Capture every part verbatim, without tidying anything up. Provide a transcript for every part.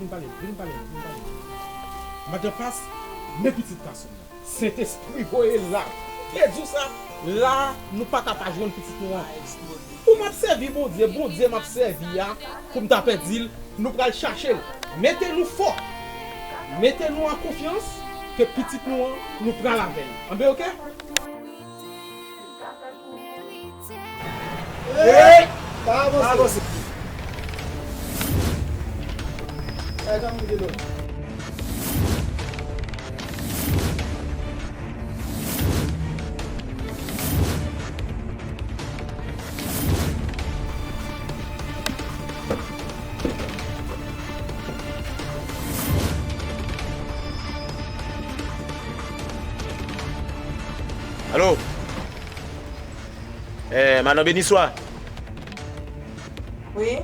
Vin pale, vin pale, vin pale. Madan Pas, men pitit gason m nan. Sentespri voye l la. Bondye di w sa, la, nou pa ka pa jwenn pitit nou an. Pou m ap sèvi Bondye, Bondye m ap sèvi a, pou m ta pèdi l, nou pral chache l. Mete nou fò. Mete nou an konfyans ke pitit nou an, nou pral avè l. Anben, oke? Ey! Pa avanse. Pa avanse. Kay Tanmi vide dlo. Alo? Eh, madan Beniswa? Wi.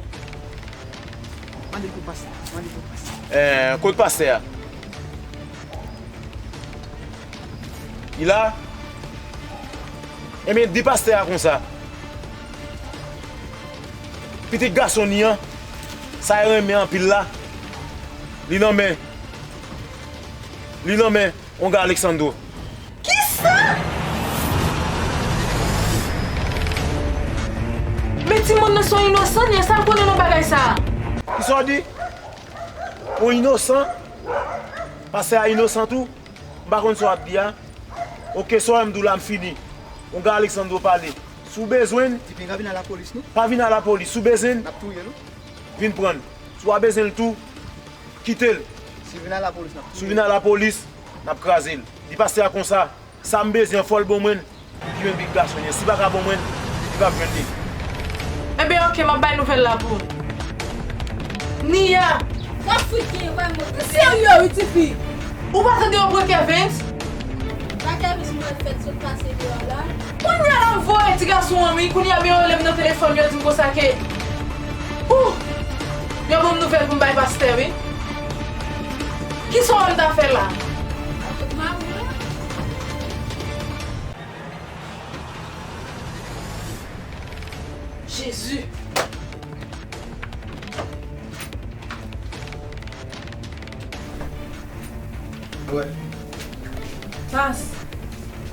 Mande pou pastè, mande pou pastè. Eh, kot pastè a? Li la? Ebyen, di pastè a konsa. Pitit gason li an, sa l renmen anpil la, li nan men, li nan men Onga Alexandro. Kisa? Men timoun nan se yon inosan, li, sa l konnen nan bagay sa a? Kisa w di? Yon inosan? Pastè a inosan tou? M pa konn sa w ap di a. Oke, sa w wè m di w la, m fini. Onga Alexandro pale. Si w bezwen n, Depi n ka vin alapolis, non? Pa vin alapolis. Si w bezwen n, N ap touye l, wi. Vin pran l. Si w pa bezwen l tou, kite l. Si vin alapolis, n ap touye l. Si w vin alapolis, n ap kraze l. Di pastè a konsa, sa m bezwen, fò l ban mwen l. Li menm pitit gason li an. Si l pa ka ban mwen l, li p ap jwenn li. Ebyen, oke, m ap bay nouvèl la pou ou. Nia! Sa fout gen vrèman. Ou serye, wi, tifi? Ou pa tande yo pran Kevens? Sa Kevens mwen fèt sot pase deyò la. Kounye a la m voye ti gason an, wi. Kounye a men yo rele m nan telefòn, yo di m konsa ke, ou, yo ban m nouvèl pou m bay pastè, wi. Kisa w wè m ta fè la? Avèk mari w la? Jezi! Wè. Pas,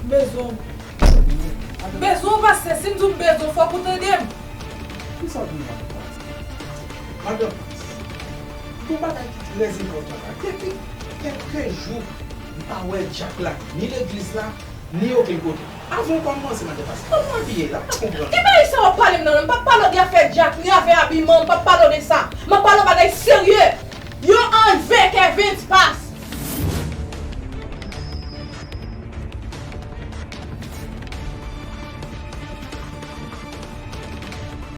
m bezwen w. M bezwen w, pastè. Si m di w m bezwen w, fòk ou tande m. Kisa w vin la, Pas? Madan Pas, gon bagay ki trè enpòtan la. Depi kèlke jou, m pa wè Dyak la, ni legliz la, ni okenn kote. Avan w kòmanse, madan Pas, kòman w abiye la? M pa konprann. Ki bagay sa w ap pale m nan? M p ap pale w de afè Dyak, ni afè abiman, m p ap pale w de sa. M ap